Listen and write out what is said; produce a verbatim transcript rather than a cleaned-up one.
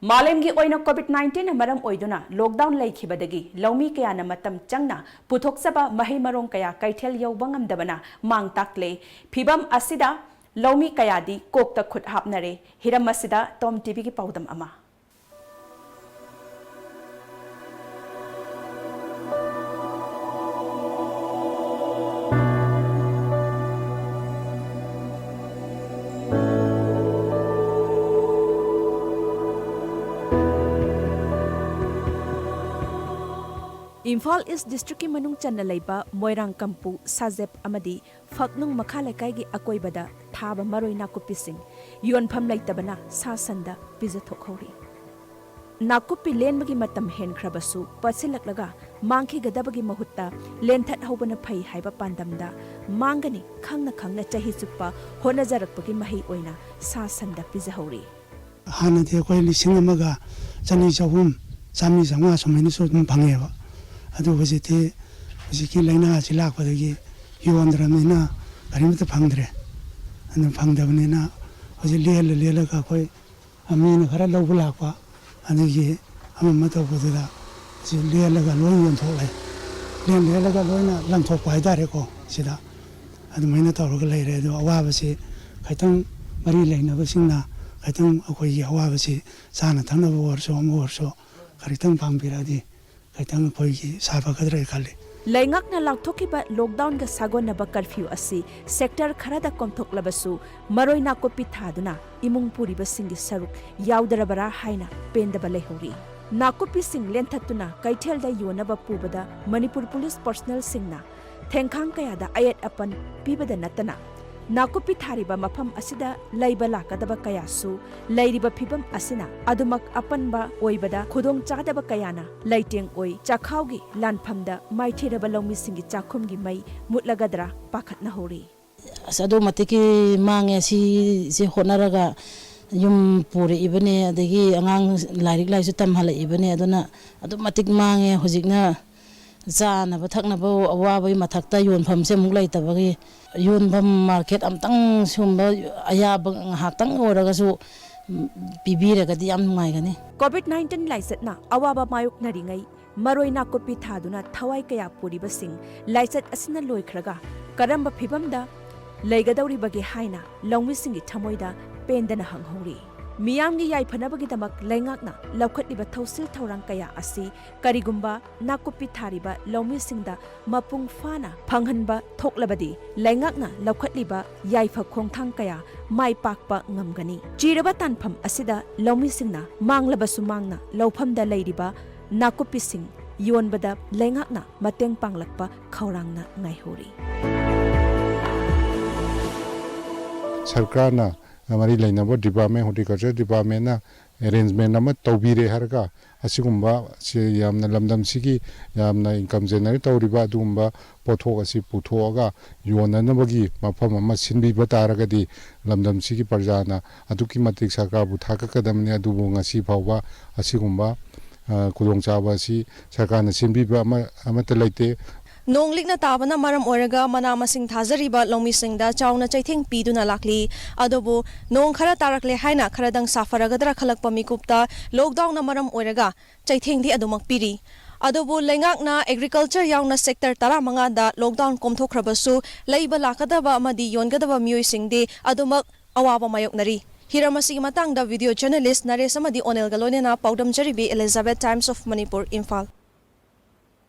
ꯃꯥꯂꯦꯝꯒꯤ ꯑꯣꯏꯅ COVID nineteen ꯅ ꯃꯔꯝ ꯑꯣꯏꯗꯨꯅ lockdown ꯂꯩꯈꯤꯕꯗꯒꯤ ꯂꯧꯃꯤ ꯀꯌꯥꯅ ꯃꯇꯝ ꯆꯪꯅ ꯄꯨꯊꯣꯛꯆꯕ ꯃꯍꯩ ꯃꯔꯣꯡ ꯀꯌꯥ ꯀꯩꯊꯦꯜ ꯌꯧꯕ ꯉꯝꯗꯕꯅ ꯃꯥꯡ ꯇꯥꯛꯂꯦ꯫ ꯐꯤꯚꯝ ꯑꯁꯤꯗ ꯂꯧꯃꯤ ꯀꯌꯥꯗꯤ ꯀꯣꯛꯇ ꯈꯨꯠ ꯍꯥꯞꯅꯔꯦ꯫ ꯍꯤꯔꯝ ꯑꯁꯤꯗ ꯇꯣꯝ ꯇꯤꯚꯤꯒꯤ ꯄꯥꯎꯗꯝ ꯑꯃ꯫ ꯏꯝꯐꯥꯜ ꯏꯁ ꯗꯤꯁꯇ꯭ꯔꯤꯛꯀꯤ ꯃꯅꯨꯡ ꯆꯟꯅ ꯂꯩꯕ ꯃꯣꯏꯔꯥꯡ ꯀꯝꯄꯨ, ꯁꯥꯖꯦꯞ ꯑꯃꯗꯤ ꯐꯛꯅꯨꯡ ꯃꯈꯥ ꯂꯩꯀꯥꯏꯒꯤ ꯑꯀꯣꯏꯕꯗ ꯊꯥꯕ ꯃꯔꯣꯏ ꯅꯥꯀꯨꯞꯄꯤꯁꯤꯡ ꯌꯣꯟꯐꯝ ꯂꯩꯇꯕꯅ ꯁꯥ ꯁꯟꯗ ꯄꯤꯖꯊꯣꯛꯍꯧꯔꯤ꯫ ꯅꯥꯀꯨꯞꯄꯤ ꯂꯦꯟꯕꯒꯤ ꯃꯇꯝ ꯍꯦꯟꯈ꯭ꯔꯕꯁꯨ ꯄꯠꯁꯤꯜꯂꯛꯂꯒ ꯃꯥꯡꯈꯤꯒꯗꯕꯒꯤ ꯃꯍꯨꯠꯇ ꯂꯦꯟꯊꯠꯍꯧꯕꯅ ꯐꯩ ꯍꯥꯏꯕ ꯄꯥꯟꯗꯝꯗ ꯃꯥꯡꯒꯅꯤ ꯈꯪꯅ ꯈꯪꯅ ꯆꯍꯤ ꯆꯨꯞꯄ ꯍꯣꯠꯅꯖꯔꯛꯄꯒꯤ ꯃꯍꯩ ꯑꯣꯏꯅ ꯁꯥ ꯁꯟꯗ ꯄꯤꯖꯍꯧꯔꯤ꯫ ꯍꯥꯟꯅꯗꯤ ꯑꯩꯈꯣꯏ ꯂꯤꯁꯤꯡ ꯑꯃꯒ ꯆꯅꯤ ꯆꯍꯨꯝ, ꯆꯥꯝꯃꯔꯤ ꯆꯥꯝꯃꯉꯥ ꯁꯨꯃꯥꯏꯅꯁꯨ ꯑꯗꯨꯝ ꯐꯪꯉꯦꯕ꯫ ꯑꯗꯨ ꯍꯧꯖꯤꯛꯇꯤ, ꯍꯧꯖꯤꯛꯀꯤ ꯂꯥꯏꯅꯥ ꯑꯁꯤ ꯂꯥꯛꯄꯗꯒꯤ ꯌꯣꯟꯗ꯭ꯔꯕꯅꯤꯅ ꯀꯔꯤꯃꯠꯇ ꯐꯪꯗ꯭ꯔꯦ꯫ ꯑꯗꯨ ꯐꯪꯗꯕꯅꯤꯅ ꯍꯧꯖꯤꯛ ꯂꯦꯜꯂ ꯂꯦꯜꯂꯒ ꯑꯩꯈꯣꯏ ꯃꯤꯅ ꯈꯔ ꯂꯧꯕ ꯂꯥꯛꯄ, ꯑꯗꯒꯤ ꯑꯃ ꯑꯃ ꯇꯧꯕꯗꯨꯗ ꯁꯤ ꯂꯦꯜꯂꯒ ꯂꯣꯏ ꯌꯣꯟꯊꯣꯛꯂꯦ꯫ ꯂꯦꯟ ꯂꯦꯜꯂꯒ ꯂꯣꯏꯅ ꯂꯪꯊꯣꯛꯄ ꯍꯥꯏꯇꯥꯔꯦꯀꯣ꯫ ꯁꯤꯗ ꯑꯗꯨꯃꯥꯏꯅ ꯇꯧꯔꯒ ꯂꯩꯔꯦ꯫ ꯑꯗꯣ ꯑꯋꯥꯕꯁꯤ ꯈꯤꯇꯪ ꯃꯔꯤ ꯂꯩꯅꯕꯁꯤꯡꯅ ꯈꯤꯇꯪ ꯑꯩꯈꯣꯏꯒꯤ ꯑꯋꯥꯕꯁꯤ ꯆꯥꯅ ꯊꯛꯅꯕ ꯑꯣꯏꯔꯁꯨ ꯑꯃ ꯑꯣꯏꯔꯁꯨ ꯈꯖꯤꯛꯇꯪ ꯄꯥꯡꯕꯤꯔꯛꯑꯗꯤ ꯈꯤꯇꯪ ꯑꯩꯈꯣꯏꯒꯤ ꯁꯥꯐꯒꯗ꯭ꯔꯥ ꯈꯜꯂꯤ꯫ ꯂꯩꯉꯥꯛꯅ ꯂꯥꯎꯊꯣꯛꯈꯤꯕ lockdown ꯒ ꯁꯥꯒꯣꯟꯅꯕ curfew ꯑꯁꯤ sector ꯈꯔꯗ ꯀꯣꯝꯊꯣꯛꯂꯕꯁꯨ ꯃꯔꯣꯏ ꯅꯥꯀꯨꯞꯄꯤ ꯊꯥꯗꯨꯅ ꯏꯃꯨꯡ ꯄꯨꯔꯤꯕꯁꯤꯡꯒꯤ ꯁꯔꯨꯛ ꯌꯥꯎꯗ꯭ꯔꯕꯔꯥ ꯍꯥꯏꯅ ꯄꯦꯟꯗꯕ ꯂꯩꯍꯧꯔꯤ꯫ ꯅꯥꯀꯨꯞꯄꯤꯁꯤꯡ ꯂꯦꯟꯊꯠꯇꯨꯅ ꯀꯩꯊꯦꯜꯗ ꯌꯣꯟꯅꯕ ꯄꯨꯕꯗ ꯃꯅꯤꯄꯨꯔ ꯄꯨꯂꯤꯁ personnel ꯁꯤꯡꯅ ꯊꯦꯡꯈꯥꯡ ꯀꯌꯥꯗ ꯑꯌꯦꯠ ꯑꯄꯟ ꯄꯤꯕꯗ ꯅꯠꯇꯅ, ꯅꯥꯀꯨꯞꯄꯤ ꯊꯥꯔꯤꯕ ꯃꯐꯝ ꯑꯁꯤꯗ ꯂꯩꯕ ꯂꯥꯛꯀꯗꯕ ꯀꯌꯥꯁꯨ ꯂꯩꯔꯤꯕ ꯐꯤꯚꯝ ꯑꯁꯤꯅ ꯑꯗꯨꯃꯛ ꯑꯄꯟꯕ ꯑꯣꯏꯕꯗ ꯈꯨꯗꯣꯡ ꯆꯥꯗꯕ ꯀꯌꯥꯅ ꯂꯩꯇꯦꯡ ꯑꯣꯏ꯫ ꯆꯥꯛꯈꯥꯎꯒꯤ ꯂꯥꯟꯐꯝꯗ ꯃꯥꯏꯊꯤꯔꯕ ꯂꯧꯃꯤꯁꯤꯡꯒꯤ ꯆꯥꯛꯈꯨꯝꯒꯤ ꯃꯩ ꯃꯨꯠꯂꯒꯗ꯭ꯔꯥ ꯄꯥꯈꯠꯅꯍꯧꯔꯤ꯫ ꯑꯁ, ꯑꯗꯨ ꯃꯇꯤꯛꯀꯤ ꯃꯥꯡꯉꯦ꯫ ꯁꯤꯁꯦ ꯍꯣꯠꯅꯔꯒ ꯌꯨꯝ ꯄꯨꯔꯛꯏꯕꯅꯦ, ꯑꯗꯒꯤ ꯑꯉꯥꯡ ꯂꯥꯏꯔꯤꯛ ꯂꯥꯏꯁꯨ ꯇꯝꯍꯜꯂꯛꯏꯕꯅꯦ꯫ ꯑꯗꯨꯅ ꯑꯗꯨꯛ ꯃꯇꯤꯛ ꯃꯥꯡꯉꯦ꯫ ꯍꯧꯖꯤꯛꯅ ꯆꯥꯅꯕ ꯊꯛꯅꯕ ꯑꯋꯥꯕꯒꯤ ꯃꯊꯛꯇ ꯌꯣꯟꯐꯝꯁꯦ ꯑꯃꯨꯛ ꯂꯩꯇꯕꯒꯤ, ꯌꯣꯟꯐꯝ market ꯑꯝꯇꯪ, ꯁꯤꯒꯨꯝꯕ ꯑꯌꯥꯕ ꯉꯥꯏꯍꯥꯛꯇꯪ ꯑꯣꯏꯔꯒꯁꯨ ꯎꯝ, ꯄꯤꯕꯤꯔꯒꯗꯤ ꯌꯥꯝ ꯅꯨꯡꯉꯥꯏꯒꯅꯤ꯫ ꯀꯣꯚꯤꯗ ꯅꯥꯏꯟꯇꯤꯟ ꯂꯥꯏꯆꯠꯅ ꯑꯋꯥꯕ ꯃꯥꯌꯣꯛꯅꯔꯤꯉꯩ ꯃꯔꯣꯏ ꯅꯥꯀꯨꯞꯄꯤ ꯊꯥꯗꯨꯅ ꯊꯋꯥꯏ ꯀꯌꯥ ꯄꯨꯔꯤꯕꯁꯤꯡ ꯂꯥꯏꯆꯠ ꯑꯁꯤꯅ ꯂꯣꯏꯈ꯭ꯔꯒ ꯀꯔꯝꯕ ꯐꯤꯕꯝꯗ ꯂꯩꯒꯗꯧꯔꯤꯕꯒꯦ ꯍꯥꯏꯅ ꯂꯧꯃꯤꯁꯤꯡꯒꯤ ꯊꯃꯣꯏꯗ ꯄꯦꯟꯗꯅ ꯍꯪꯍꯧꯔꯤ꯫ ꯃꯤꯌꯥꯝꯒꯤ ꯌꯥꯏꯐꯅꯕꯒꯤꯗꯃꯛ ꯂꯩꯉꯥꯛꯅ ꯂꯧꯈꯠꯂꯤꯕ ꯊꯧꯁꯤꯜ ꯊꯧꯔꯥꯡ ꯀꯌꯥ ꯑꯁꯤ ꯀꯔꯤꯒꯨꯝꯕ ꯅꯥꯀꯨꯞꯄꯤ ꯊꯥꯔꯤꯕ ꯂꯧꯃꯤꯁꯤꯡꯗ ꯃꯄꯨꯡ ꯐꯥꯅ ꯐꯪꯍꯟꯕ ꯊꯣꯛꯂꯕꯗꯤ ꯂꯩꯉꯥꯛꯅ ꯂꯧꯈꯠꯂꯤꯕ ꯌꯥꯏꯐ ꯈꯣꯡꯊꯥꯡ ꯀꯌꯥ ꯃꯥꯏ ꯄꯥꯛꯄ ꯉꯝꯒꯅꯤ꯫ ꯆꯤꯔꯕ ꯇꯥꯟꯐꯝ ꯑꯁꯤꯗ ꯂꯧꯃꯤꯁꯤꯡꯅ ꯃꯥꯡꯂꯕꯁꯨ ꯃꯥꯡꯅ ꯂꯧꯐꯝꯗ ꯂꯩꯔꯤꯕ ꯅꯥꯀꯨꯞꯄꯤꯁꯤꯡ ꯌꯣꯟꯕꯗ ꯂꯩꯉꯥꯛꯅ ꯃꯇꯦꯡ ꯄꯥꯡꯂꯛꯄ ꯈꯧꯔꯥꯡꯅ ꯉꯥꯏꯍꯧꯔꯤ꯫ ꯁꯔꯀꯥꯔꯅ ꯃꯔꯤ ꯂꯩꯅꯕ ꯗꯤꯄꯥꯔꯠꯃꯦꯟ, ꯍꯣꯔꯇꯤꯀꯜꯆꯔ ꯗꯤꯄꯥꯔꯠꯃꯦꯟꯅ ꯑꯦꯔꯦꯟꯖꯃꯦꯟ ꯑꯃ ꯇꯧꯕꯤꯔꯦ ꯍꯥꯏꯔꯒ ꯑꯁꯤꯒꯨꯝꯕ ꯁꯤ ꯌꯥꯝꯅ ꯂꯝꯗꯝꯁꯤꯒꯤ ꯌꯥꯝꯅ ꯏꯟꯀꯝ ꯖꯦꯅꯦꯔꯦꯠ ꯇꯧꯔꯤꯕ ꯑꯗꯨꯒꯨꯝꯕ ꯄꯣꯠꯊꯣꯛ ꯑꯁꯤ ꯄꯨꯊꯣꯛꯑꯒ ꯌꯣꯟꯅꯅꯕꯒꯤ ꯃꯐꯝ ꯑꯃ ꯁꯤꯟꯕꯤꯕ ꯇꯥꯔꯒꯗꯤ ꯂꯝꯗꯝꯁꯤꯒꯤ ꯄ꯭ꯔꯖꯥꯅ ꯑꯗꯨꯛꯀꯤ ꯃꯇꯤꯛ ꯁꯔꯀꯥꯔꯕꯨ ꯊꯥꯒꯠꯀꯗꯕꯅꯤ꯫ ꯑꯗꯨꯕꯨ ꯉꯁꯤ ꯐꯥꯎꯕ ꯑꯁꯤꯒꯨꯝꯕ, ꯑ, ꯈꯨꯗꯣꯡꯆꯥꯕ ꯑꯁꯤ ꯁꯔꯀꯥꯔꯅ ꯁꯤꯟꯕꯤꯕ ꯑꯃ, ꯑꯃꯠꯇ ꯂꯩꯇꯦ꯫ ꯅꯣꯡ ꯂꯤꯛꯅ ꯇꯥꯕꯅ ꯃꯔꯝ ꯑꯣꯏꯔꯒ ꯃꯅꯥ ꯃꯁꯤꯡ ꯊꯥꯖꯔꯤꯕ ꯂꯧꯃꯤꯁꯤꯡꯗ ꯆꯥꯎꯅ ꯆꯩꯊꯦꯡ ꯄꯤꯗꯨꯅ ꯂꯥꯛꯂꯤ꯫ ꯑꯗꯨꯕꯨ ꯅꯣꯡ ꯈꯔ ꯇꯥꯔꯛꯂꯦ ꯍꯥꯏꯅ ꯈꯔꯗꯪ ꯁꯥꯐꯔꯒꯗ꯭ꯔꯥ ꯈꯜꯂꯛꯄ ꯃꯤꯀꯨꯞꯇ ꯂꯣꯛꯗꯥꯎꯟꯅ ꯃꯔꯝ ꯑꯣꯏꯔꯒ ꯆꯩꯊꯦꯡꯗꯤ ꯑꯗꯨꯃꯛ ꯄꯤꯔꯤ꯫ ꯑꯗꯨꯕꯨ ꯂꯩꯉꯥꯛꯅ ꯑꯦꯒ꯭ꯔꯤꯀꯜꯆꯔ ꯌꯥꯎꯅ ꯁꯦꯛꯇꯔ ꯇꯔꯥꯃꯉꯥꯗ ꯂꯣꯛꯗꯥꯎꯟ ꯀꯣꯝꯊꯣꯛꯈ꯭ꯔꯕꯁꯨ ꯂꯩꯕ ꯂꯥꯛꯀꯗꯕ ꯑꯃꯗꯤ ꯌꯣꯟꯒꯗꯕ ꯃꯤꯑꯣꯏꯁꯤꯡꯗꯤ ꯑꯗꯨꯃꯛ ꯑꯋꯥꯕ ꯃꯥꯌꯣꯛꯅꯔꯤ꯫ ꯍꯤꯔꯝ ꯑꯁꯤꯒꯤ ꯃꯇꯥꯡꯗ ꯚꯤꯗꯤꯑꯣ ꯖꯔꯅꯦꯂꯤꯁ ꯅꯔꯦꯁ ꯑꯃꯗꯤ ꯑꯣꯅꯦꯜꯒ ꯂꯣꯏꯅꯅ ꯄꯥꯎꯗꯝꯖꯔꯤꯕꯤ Elizabeth, Times of Manipur, Imphal.